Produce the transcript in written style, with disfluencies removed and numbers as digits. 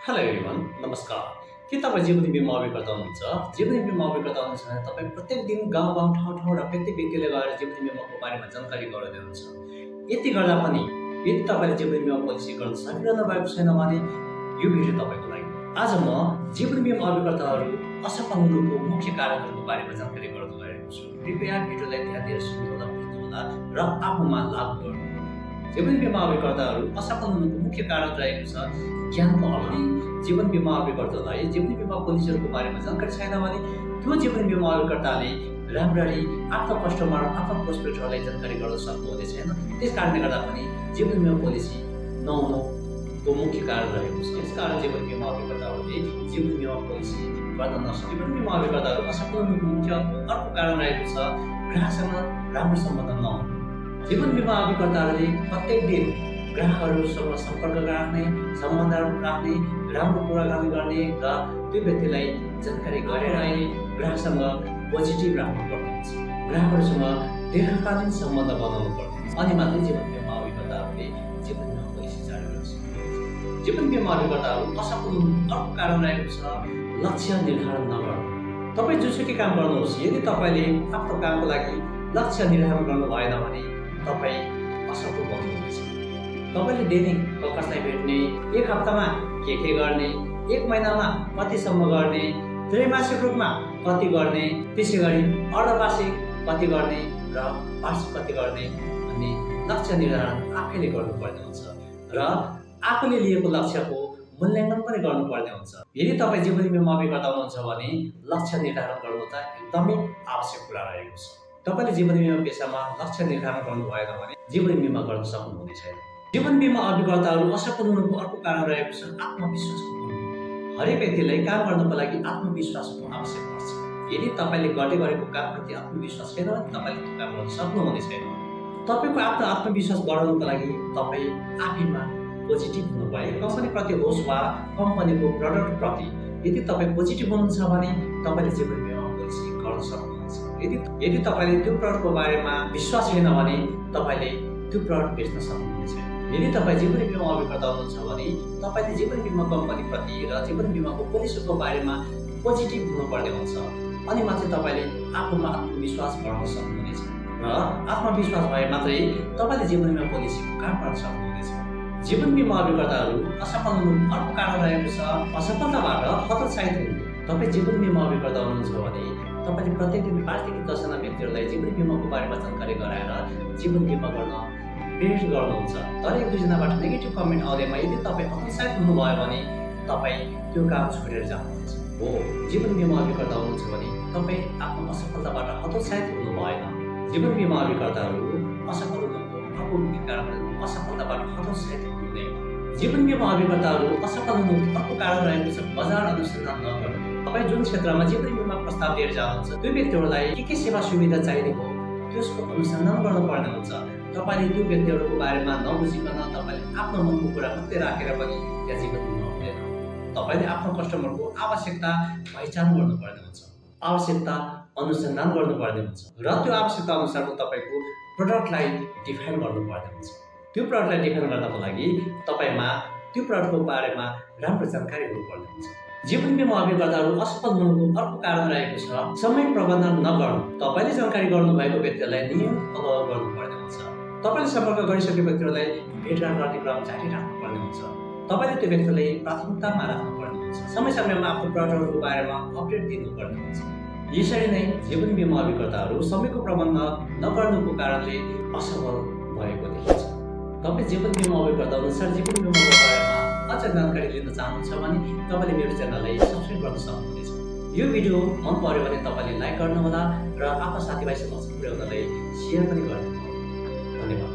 Hello everyone, नमस्कार। के तपाईँ जीवन बिमा अभिकर्ता हुनुहुन्छ? जीवन बिमा अभिकर्ता हुनुहुन्छ भने तपाईँ प्रत्येक दिन गाउँ ठाउँ र प्रत्येक व्यक्तिले गएर जीवन बिमाको बारेमा जानकारी गराउँदै हुनुहुन्छ। यति गर्दा पनि यदि तपाईँले जीवन बिमा पोलिसी गर्न सकिरहनु भएको छैन भने यो भिडियो तपाईँको लागि। आज म जीवन बिमा अभिकर्ताहरू असफल हुनुको मुख्य कारणहरूको बारेमा जानकारी गराउन गएको छु। कृपया भिडियोलाई ध्यान दिएर सुन्नुहोला, बुझ्नुहोला र आफूमा लागू गर्नुहोला। जीवन बिमा अभिकर्ताहरू असफल हुनुको मुख्य कारण रहेको छ ज्ञानको अभाव। जीवन बिमा अभिकर्तालाई जीवन बिमा पोलिसीहरूको बारेमा जानकारी छैन भने त्यो जीवन बिमा अभिकर्ताले राम्ररी आफ्नो कस्टमर आफ्नो प्रोस्पेक्टहरूलाई जानकारी गर्न सक्नुहुने छैन। त्यस कारणले गर्दा पनि जीवन बिमा पोलिसी नहुनुको मुख्य कारण रहेको छ। यसकारण जीवन बिमा अभिकर्ताहरूले जीवन बिमा पोलिसी गर्न नसक्ने। जीवन बिमा अभिकर्ताहरू असफल हुनुको मुख्य अर्को कारण रहेको छ ग्राहकसँग राम्रो सम्बन्ध नहुनु। जीवन बिमा अभिकर्ताहरूले प्रत्येक दिन ग्राहकहरूसँग सम्पर्क राख्ने, सम्बन्ध राख्ने, राम्रो कुराकानी गर्ने र त्यो व्यक्तिलाई जानकारी गरिरहने, ग्राहकसँग पोजिटिभ राख्नुपर्ने हुन्छ। ग्राहकहरूसँग दीर्घकालीन सम्बन्ध बनाउनु पर्ने, अनि मात्रै जीवन बिमा अभिकर्ताहरूले जीवन बिमा पोलिसी जारी गर्न सक्नुहुन्छ। जीवन बिमा अभिकर्ताहरू असफल हुनुको अर्को कारण रहेको छ लक्ष्य निर्धारण नगर्नु। तपाईँ जुनसुकै काम गर्नुहोस्, यदि तपाईँले आफ्नो कामको लागि लक्ष्य निर्धारण गर्नु भएन भने तपाईँ असफल बन्नुहुनेछ। तपाईँले दैनिक कसलाई भेट्ने, एक हप्तामा के गर्ने, एक महिनामा कतिसम्म गर्ने, त्रैमासिक रूपमा कति गर्ने, त्यसै गरी अर्धवार्षिक कति गर्ने र वार्षिक कति गर्ने भन्ने लक्ष्य निर्धारण आफैले गर्नुपर्ने हुन्छ र आफूले लिएको लक्ष्यको मूल्याङ्कन पनि गर्नुपर्ने हुन्छ। यदि तपाईँ जीवन बिमा अभिकर्ता हुनुहुन्छ भने लक्ष्य निर्धारण गर्नु त एकदमै आवश्यक कुरा रहेको छ। तपाईँले जीवन बिमा पेसामा लक्ष्य निर्धारण गर्नु भएन भने जीवन बिमा गर्न सक्नुहुने छैन। जीवन बिमा अभिकर्ताहरू असफल हुनुको अर्को कारण रहेको छ आत्मविश्वासको कमी। हरेक व्यक्तिलाई काम गर्नको लागि आत्मविश्वासको आवश्यक पर्छ। यदि तपाईँले गर्दै गरेको कामप्रति आत्मविश्वास छैन भने तपाईँले त्यो काम गर्न सक्नुहुने छैन। तपाईँको आफ्नो आत्मविश्वास बढाउनको लागि तपाईँ आफैमा पोजिटिभ हुनुपर्यो। कम्पनीप्रति होस् वा कम्पनीको प्रडक्टप्रति यदि तपाईँ पोजिटिभ हुनुहुन्छ भने तपाईँले जीवन बिमा पोलिसी गर्न सक्नुहुन्छ। यदि तपाईँले त्यो प्रडक्टको बारेमा विश्वास छैन भने तपाईँले त्यो प्रडक्ट बेच्न सक्नुहुनेछ। यदि तपाईँ जीवन बिमा अभिकर्ता हुनुहुन्छ भने तपाईँले जीवन बिमा कम्पनीप्रति र जीवन बिमाको पोलिसीको बारेमा पोजिटिभ हुनुपर्ने हुन्छ, अनि मात्रै तपाईँले आफूमा आत्मविश्वास बढाउन सक्नुहुनेछ र आत्मविश्वास भए मात्रै तपाईँले जीवन बिमा पोलिसीको काम गर्न सक्नुहुनेछ। जीवन बिमा अभिकर्ताहरू असफल हुनुको अर्को कारण रहेको छ असफलताबाट हतोत्साहित हुनु। तपाईँ जीवन बिमा अभिकर्ता हुनुहुन्छ भने तपाईँले प्रत्येक दिन 5 देखि 10 जना व्यक्तिहरूलाई जीवन बिमाको बारेमा जानकारी गराएर जीवन बिमा गर्न प्रेरित गर्नुहुन्छ। तर 1-2 जनाबाट नेगेटिभ कमेन्ट आउँदैमा यदि तपाईँ हतोत्साहित हुनुभयो भने तपाईँ त्यो काम छोडेर जानुहुनेछ। हो, जीवन बिमा अभिकर्ता हुनुहुन्छ भने तपाईँ आफ्नो असफलताबाट हतोत्साहित हुनु भएन। जीवन बिमा अभिकर्ताहरू असफल हुनुको अर्को मुख्य कारण असफलताबाट हतोत्साहित हुँदैन। जीवन बिमा अभिकर्ताहरू असफल हुनुको अर्को कारण रहेको छ बजार अनुसन्धान नगर्नु। तपाईँ जुन क्षेत्रमा जीवन बिमा प्रस्ताव लिएर जानुहुन्छ त्यो व्यक्तिहरूलाई के सेवा सुविधा चाहिने हो त्यसको अनुसन्धान गर्नुपर्ने हुन्छ। तपाईँले त्यो व्यक्तिहरूको बारेमा नबुझिकन तपाईँले आफ्नो मनको कुरा मात्रै राखेर पनि त्यहाँ जीवन बिमा हुँदैन। तपाईँले आफ्नो कस्टमरको आवश्यकता पहिचान गर्नुपर्ने हुन्छ, आवश्यकता अनुसन्धान गर्नुपर्ने हुन्छ र त्यो आवश्यकता अनुसारको तपाईँको प्रडक्टलाई डिफाइन गर्नुपर्ने हुन्छ। त्यो प्रडक्टलाई डिफाइन गर्नको लागि तपाईँमा त्यो प्रडक्टको बारेमा राम्रो जानकारी हुनुपर्ने हुन्छ। जीवन बिमा अभिकर्ताहरू असफल हुनुको अर्को कारण रहेको छ समय प्रबन्धन नगर्नु। तपाईँले जानकारी गर्नुभएको व्यक्तिलाई नियमित फलोअप गर्नुपर्ने हुन्छ। तपाईँले सम्पर्क गरिसकेको व्यक्तिहरूलाई भेटघाट गर्ने क्रम जारी राख्नुपर्ने हुन्छ। तपाईँले त्यो व्यक्तिलाई प्राथमिकतामा राख्नुपर्ने हुन्छ। समय समयमा आफ्नो प्रडक्टहरूको बारेमा अपडेट दिनुपर्ने हुन्छ। यसरी नै जीवन बिमा अभिकर्ताहरू समयको प्रबन्ध नगर्नुको कारणले असफल भएको देखिन्छ। तपाईँ जीवन बिमा अभिकर्ता अनुसार जीवन बिमाको बारेमा अझ जानकारी लिन चाहनुहुन्छ भने तपाईँले मेरो च्यानललाई सब्सक्राइब गर्न सक्नुहुनेछ। यो भिडियो मन पर्यो भने तपाईँले लाइक गर्नुहोला र आफ्नो साथीभाइसँग पुर्याउनलाई सेयर पनि गर्नुहोला। धन्यवाद।